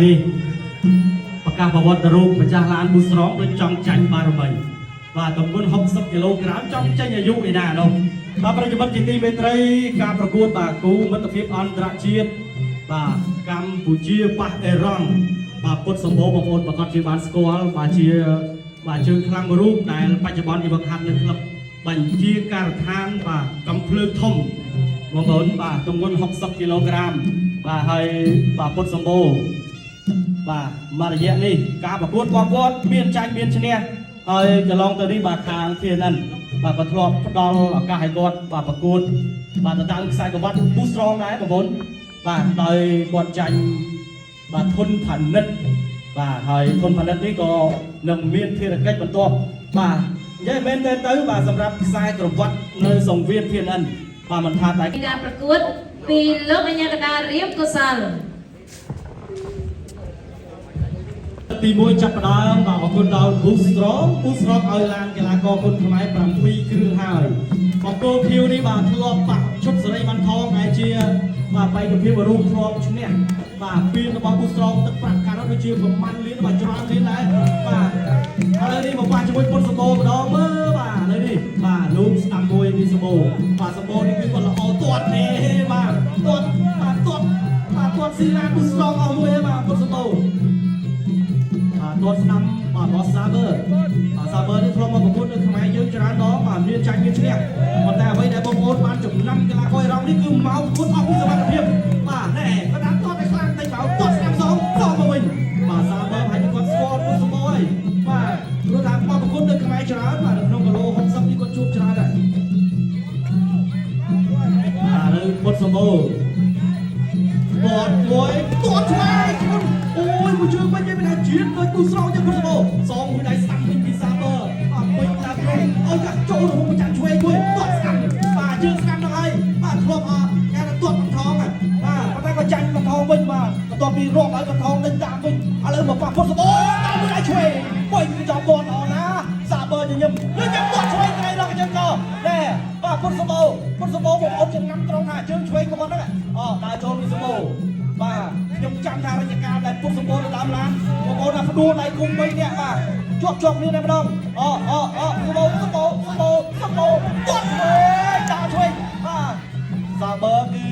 នេះប្រកាសប្រវត្តិរូបម្ចាស់ឡានប៊ូស្រងដូចចង់ចាញ់បារមីបាទទម្ងន់60គីឡូក្រាមចង់ចេញអាយុឯណានោះបាទប្រិយមិត្តជាទីមេត្រីការប្រកួតបាទគូមិត្តភាពអន្តរជាតិបាទកម្ពុជាប៉ះអេរ៉ង់បាទពុតសម្បូរបងប្អូនប្រកាសជាបានស្គាល់បាទជាបាទជើងខ្លាំងមួយរូបដែលបច្ចុប្បន្នជាវឹកហាត់នៅក្លឹបបញ្ជាការដ្ឋានបាទកំភ្លើងធំបងប្អូនបាទទម្ងន់60គីឡូក្រាមបាទហើយបាទពុតសម្បូរ បាទមករយៈនេះការប្រកួតរបស់គាត់មានចាញ់មានឈ្នះហើយកន្លងទៅនេះបាទខាង TNN បាទក៏ធ្លាប់ផ្ដល់ឱកាសឲ្យគាត់បាទប្រកួតបាទទៅតាមខ្សែក្រវ៉ាត់ពូស្រងដែរបងប្អូនបាទដោយគាត់ចាញ់បាទធនផានិតបាទហើយធនផានិតនេះក៏នឹងមានភារកិច្ចបន្ទាប់បាទនិយាយមែនទេទៅបាទសម្រាប់ខ្សែក្រវ៉ាត់នៅសង្វៀន TNN បាទមិនថាតែ ការប្រកួតពីលោកអញ្ញាកដារៀមកុសល ទី1ចាប់ផ្ដើមបាទអរគុណដល់ Boost Strong Boost Strong ឲ្យឡានកីឡាករគុណខ្មែរ7គ្រឿងហើយបង្គោលខៀវនេះបាទធ្លាប់បាក់ឈុតសេរីបានថងដែលជាបាទបេក្ខភាពរូបធ្លាប់ឈ្នះបាទពីរបស់ Boost Strong ទឹកប្រាក់កាលនោះដូចជាប្រមាណលានបាទច្រើនលានដែរបាទឥឡូវនេះមកប៉ះជាមួយពុនសម្បូរម្ដងមើលបាទឥឡូវនេះបាទលោកស្ដាំមួយពីសម្បូរបាទសម្បូរនេះគឺគាត់ល្អទាត់ទេបាទទាត់បាទទាត់បាទទាត់ស៊ីឡាន Boost Strong អស់មួយហើយបាទពុនសម្បូរ បាទទាត់ស្ដាំបាទរបស់សាវើបាទសាវើនេះធ្លាប់មកប្រកួតនៅខ្មែរយើងច្រើនដងបាទមានចាញ់មានឈ្នះប៉ុន្តែអ្វីដែលបងប្អូនបានចំណាំកីឡាករអេរ៉ង់នេះគឺមកប្រកួតអស់ពីសមត្ថភាពបាទណែគាត់ដាក់ទាត់ឲ្យខ្លាំងតិចមកទាត់ស្ដាំសងសងមកវិញបាទសាវើហើយគាត់ស្គាល់ពុទ្ធសម្បូរហើយបាទព្រោះថាមកប្រកួតនៅខ្មែរច្រើនបាទនៅក្នុងគីឡូ60នេះគាត់ជួបច្រើនដែរបាទឥឡូវពុទ្ធសម្បូរ ទាត់មួយទាត់ឆ្វេងខ្លួនអូយមួយជើងវិញមិនថាជាតិដូចគូស្រងចឹងពុទ្ធសបោសងមួយដៃស្ដាំវិញពីសាបឺអត់ពេញតាមក្រុមឲ្យកាក់ចូលក្នុងប្រចាំឆ្វេងមួយទាត់ស្ដាំបាទជើងស្ដាំដល់ហើយបាទធ្លាប់អគេថាទាត់បន្ថងបាទប៉ុន្តែក៏ចាញ់បន្ថងវិញបាទបន្ទាប់ពីរាប់ឲ្យបន្ថងដេញតាមវិញឥឡូវមកប៉ះពុទ្ធសបោតាមមួយដៃឆ្វេងវិញចំទាត់ល្អណាស់សាបឺញញឹមញញឹមទាត់ឆ្វេងត្រីដល់កញ្ចឹងកណែបាទពុទ្ធសបោពុទ្ធសបោបងអូនចំណាំត្រង់ថាជើងឆ្វេងរបស់ហ្នឹងអូដើរចូលពីសបោ បាទខ្ញុំចាំថារជ្ជកាលដែលពុកសម្បូរទៅដើមឡានបងប្អូនថាផ្ដួលដៃគុំ3នាក់បាទជាប់ជាប់គ្នាតែម្ដងអូអូអូសម្បូរសម្បូរសម្បូរសម្បូរទាត់ឆ្វេងដាក់ឆ្វេងបាទសាបឺគឺ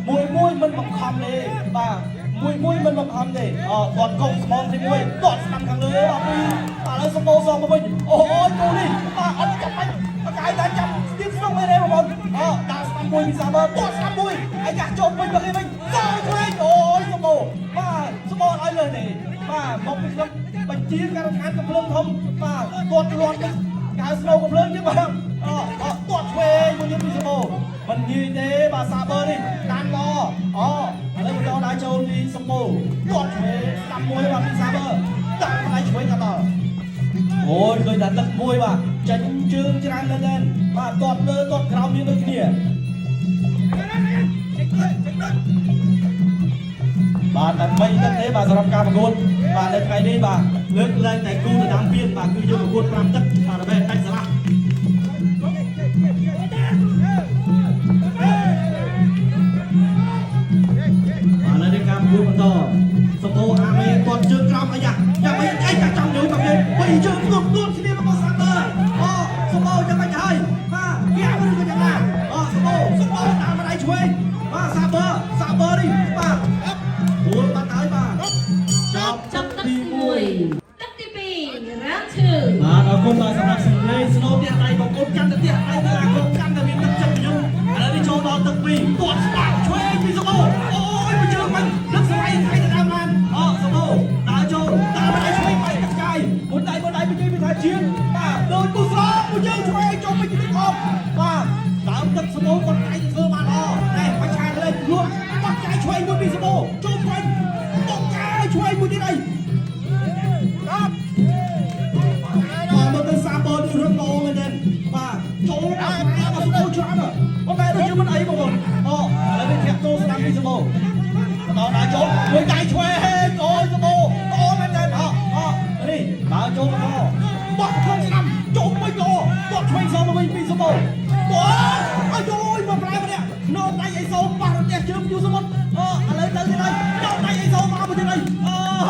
មួយមួយមិនបង្ខំទេបាទមួយមួយមិនបង្ខំទេអូទាត់កុំស្មងទី1ទាត់ស្ដាំខាងលើអពីឥឡូវសម្បូរសងមកវិញអូយគូនេះបាទអត់ចាំបាច់បកាយតែចាំស្ទៀបស្នងអីទេបងប្អូនអូដាក់ស្ដាំមួយពីសាបឺទាត់ស្ដាំមួយអាយ៉ាចូលវិញមកគេវិញសងឆ្វេងអូយសម្បូរបាទសម្បូរឲ្យលើទេបាទមកពីក្នុងបញ្ជាការដ្ឋានកំភ្លើងធំបាទទាត់លាន់ទៅកៅស្នូកំភ្លើងចឹងបាទអូអូទាត់ឆ្វេងមួយទៀតពីសម្បូរមិនងាយទេបាទសាបឺនេះដានល្អអូឥឡូវបន្តដើរចូលពីសម្បូរទាត់ឆ្វេងស្ដាំមួយបាទពីសាបឺដាក់ផ្នែកឆ្វេងក៏ដល់ អូយឃើញតែទឹកមួយបាទចេញជើងច្រើនមែនទែនបាទទាត់លើទាត់ក្រោមមានដូចគ្នាបាទតែមិនទឹកទេបាទសម្រាប់ការប្រកួតបាទនៅថ្ងៃនេះបាទលើកលែងតែគូទៅតាមពៀនបាទគឺយើងប្រកួត5ទឹកបាទដើម្បីដាច់ស្រឡះបាទនៅនេះការប្រកួតបន្តសម្បូរអាមេទាត់ជើងក្រោមអាយ៉ាយ៉ាងម៉េចអីចាចង់យូរមកគេបីជើងទួតទួតគ្នារបស់សាទ័រអូសម្បូរយ៉ាងម៉េចហើយបាទគេអត់ឬក៏យ៉ាងណាអូសម្បូរសម្បូរតាមម្ដាយឆ្វេងបាទសាបឺសាបឺនេះបាទរួលបាត់ហើយបាទចប់ ចប់ទឹកទី1ទឹកទី2 round 2 បាទអរគុណបាទសម្រាប់សម្លេងស្នូផ្ទះដៃបងប្អូនកាន់តែផ្ទះដៃកីឡាករកាន់តែមានទឹកចិត្តខ្ញុំឥឡូវនេះចូលដល់ទឹក2ទាត់ស្បាក់ឆ្វេងពីសម្បូរអូយមួយជើងមិននឹកសម័យថ្ងៃទៅដើមឡានអូសម្បូរដើរចូលដើរដៃឆ្វេងបែកទឹកចាយមួយដៃមួយដៃមួយជើងវាថាជាងបាទដូចគូស្រងមួយជើងឆ្វេងចូលពេញទីខំបាទដើមទឹកសម្បូរគាត់តែងធ្វើបានល្អតែបច្ឆាលេខលួចបាត់ចាយឆ្វេងមួយពីសម្បូរចូលពេញបុកចាយឆ្វេងមួយទៀតអីបាទមកទៅសាបឺនេះរឹងល្អមែនទេបាទចូលដល់ផ្នែករបស់សម្បូរច្រើនប៉ុន្តែដូចជាមិនអីបងប្អូនអូឥឡូវនេះធាក់ចូលស្ដាំពីសម្បូរបន្តដល់ចូលមួយដៃឆ្វេងអូយសម្បូរល្អមែនទេអូអូនេះដើរចូលបន្តបោះក្នុងស្ដាំចូលមួយល្អទាត់ឆ្វេងសងមកវិញពីសម្បូរអូអាយយមកប្រែម្នាក់ណោដៃអីសូប៉ះរន្ទះជើងយូសមុទ្រអូឥឡូវទៅទៀតហើយណោដៃអីសូមកមកទៀតហើយអូ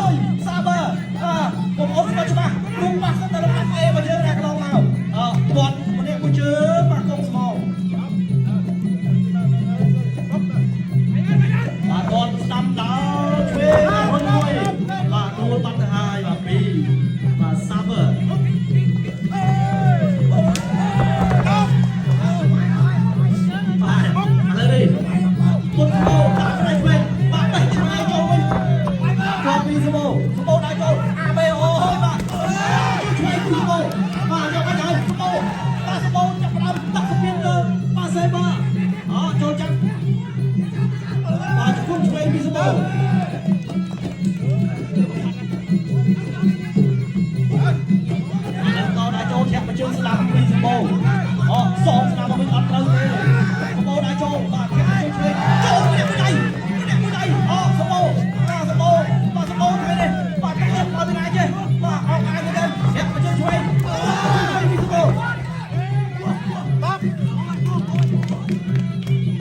បូរ ដល់ដល់ចូលធាក់មកជើងស្ដាំពីសម្បូរអសងស្ដាំមកវិញអត់ត្រូវទេសម្បូរដល់ចូលបាទធាក់ជើងឆ្វេងចូលម្នាក់មួយដៃម្នាក់មួយដៃអសម្បូរបាទសម្បូរបាទសម្បូរថ្ងៃនេះបាទទឹកចិត្តមកពីណាចេះបាទអងអាយទៅធាក់មកជើងឆ្វេងជើងឆ្វេងពីសម្បូរ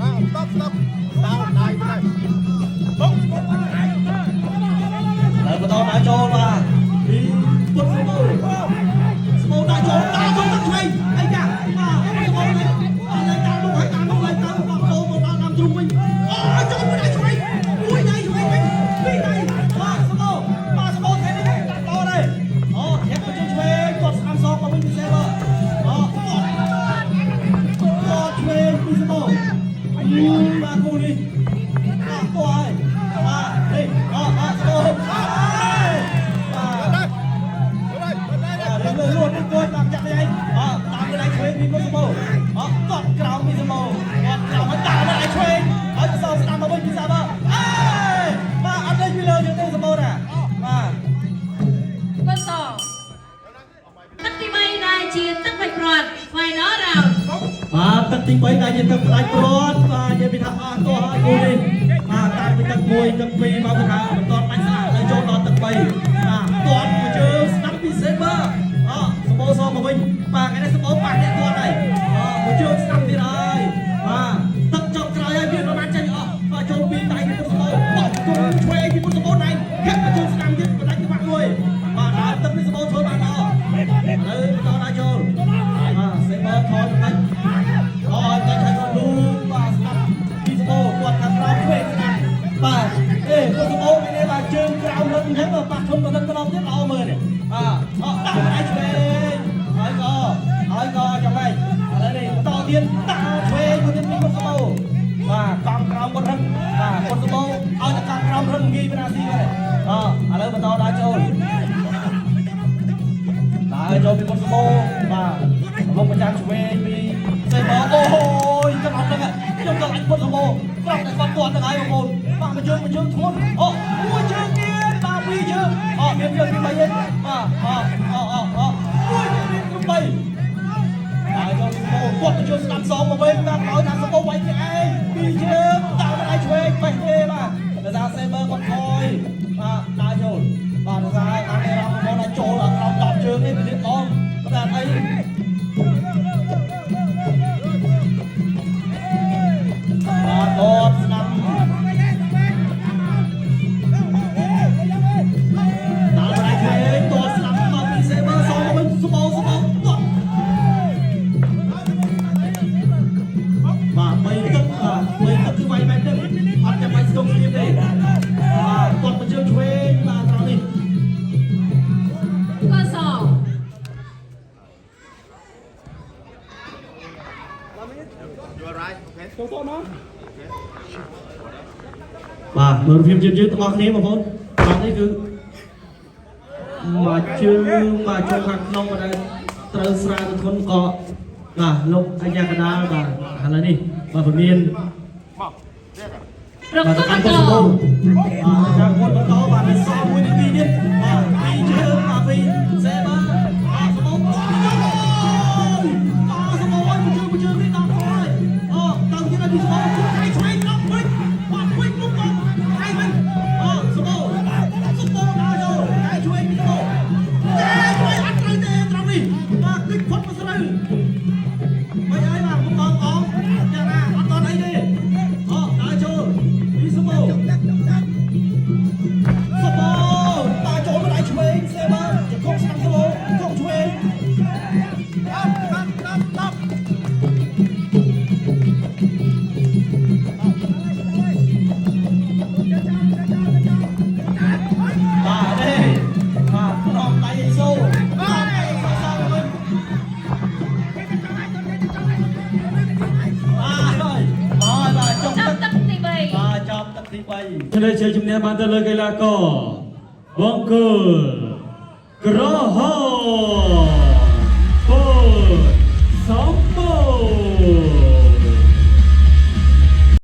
Stop. Stop, stop. Down, ដៃដៃ ហើយបន្តដល់ចូលបាទពីពុតសម្បូរសម្បូរដល់ចូលដល់ចូលទឹកឆ្វេងអីចាបាទសម្បូរនេះបាទឡើងតាមនោះហើយតាមនោះឡើងតាមបាទចូលមកដល់តាមជ្រុងវិញអូចូលមួយដៃឆ្វេងមួយដៃឆ្វេងវិញពីរដៃបាទសម្បូរបាទសម្បូរថ្ងៃនេះកាត់ដល់ហើយអូធាក់មកជើងឆ្វេងគាត់ស្ដាំសងមកវិញពីសេវើអូគាត់គាត់ឆ្វេងពីសម្បូរបាទគូនេះបាទតោះហើយបាទនេះអូបាទសម្បូរបាទ ដៃ លួតលួតគាត់តាមចាក់នេះឯងអតាមកន្លែងឆ្វេងពីមុខសម្បូរអកត់ក្រោមពីសម្បូរកត់ក្រោមហើយតាមកន្លែងឆ្វេងហើយទៅសងស្ដាំមកវិញពីសាបើអេបាទអត់លេងពីលើយើងទេសម្បូរណាបាទ បន្តទឹកទី3ដែលជាទឹកផ្ដាច់ព្រាត់ final round បាទទឹកទី3ដែលជាទឹកផ្ដាច់ព្រាត់បាទនិយាយពីថាអស់ទោះហើយគូនេះបាទតាមពីទឹក1ទឹក2មកគឺថាមិនទាន់ដាច់ស្អាតហើយចូលដល់ទឹក3បាទទាត់មួយជើងស្ដាំពីសេបើអសម្បូរសងមកវិញបាទថ្ងៃនេះសម្បូរប៉ះអ្នកទាត់ហើយអមួយជើងស្ដាំទៀតហើយបាទទឹកចុងក្រោយហើយវាប្រហែលចេញអស់បាទចូលពីដៃពីពុទ្ធសម្បូរបោះជុំឆ្វេងពីពុទ្ធសម្បូរណៃធាក់មកជើងស្ដាំទៀតបណ្ដាច់ច្បាក់មួយបាទដើរទឹកនេះសម្បូរធ្វើបានល្អឥឡូវបន្តដល់ចូលបាទសេបើថយបន្តិច អរតែឲ្យគាត់លូបាទស្ដាប់ពីសបោគាត់ខាងក្រោមឆ្វេងស្ដាប់បាទអេគាត់សបោនេះបាទជើងក្រោមរឹងអញ្ចឹងបាទធំទៅដល់ទៀតល្អមើលនេះបាទអត់ដាក់ដៃឆ្វេងហើយក៏ហើយក៏ចាំម៉េចឥឡូវនេះបន្តទៀតដាក់ឆ្វេងទៅទៀតពីគាត់សបោបាទកង់ក្រោមគាត់រឹងបាទគាត់សបោឲ្យតែកង់ក្រោមរឹងងាយបណ្ណាស៊ីគាត់អឥឡូវបន្តដល់ចូលដើរចូលពីគាត់សបោបាទលោកប្រចាំឆ្វេងពីសេបអូយខ្ញុំអត់ដឹងខ្ញុំក៏អញពុតសបោប្រាប់តែគាត់គាត់ហ្នឹងហើយបងប្អូនបាទមួយជើងមួយជើងធ្ងន់អូមួយជើងទៀតបាទពីរជើងអូមានជើងទី3ទេបាទអូអូអូអូមួយទៀតទី3ហើយចូលសបោគាត់ទៅជើងស្ដាំសងមកវិញបាទឲ្យថាសបោវាយគ្នាឯងពីរជើងតាមដៃឆ្វេងបេះទេបាទដោយសារសេបឺគាត់ថយបាទដើរចូលបាទដោយសារអានេះរំបងថាចូលដល់ក្រោម10ជើងនេះវាអមគាត់ថាអី បាទតតស្ដាំដល់ដៃឆ្វេងតតស្ដាំមកពីសេបឺសងមកវិញសបោសបោតតបាទបីទឹកបាទបីទឹកគឺវាយបែបនេះអត់ចាំបាច់ស្ទង់ស្ទាបទេបាទគាត់មកជើងឆ្វេងបាទត្រង់នេះ កស You alright? Okay. បាទមើលភាពយឺតយឺតទាំងអស់គ្នាបងប្អូនបាទនេះគឺមកជើងបាទជើងខាងក្នុងបាទត្រូវស្រាលទៅធន់ក៏បាទលោកអញ្ញាកដាលបាទឥឡូវនេះបាទពមៀន ប្រ បាទ កួតបន្ត កាន់កសបបាទចាំគាត់បន្តបាទសល់មួយនាទីទៀតបាទពីរជើងបាទពីរសេបាទបាទសបបាទសបឲ្យជើងជើងនេះដល់ហើយអូទៅទៀតឲ្យពីសបគូថៃឆ្វេងដល់វិញបាទវិញមុខមកថៃវិញអូសបសបដល់ចូលថៃឆ្វេងពីសបតែឆ្វេងអត់ត្រូវទេត្រង់នេះបាទគិតផុតមកស្រូវ មិនអីបាទមុខអងអងយ៉ាងណាអត់តអីទេអូដើរចូលពីសបោសបោតាចូលមកដៃឆ្វេងសេបើជង្គង់ស្ដាំសបោជង្គង់ឆ្វេង Stop, stop, stop. បាទនេះបាទក្រំដៃអេសូបាទដៃអេសូសងវិញបាទហើយបាទបាទចុង ចាប់ ទឹក ទឹកទី3 បាទចប់ទឹកទី3 ឆ្លើយជ័យជំនះបានទៅលើកីឡាករបង្គោលក្រហម។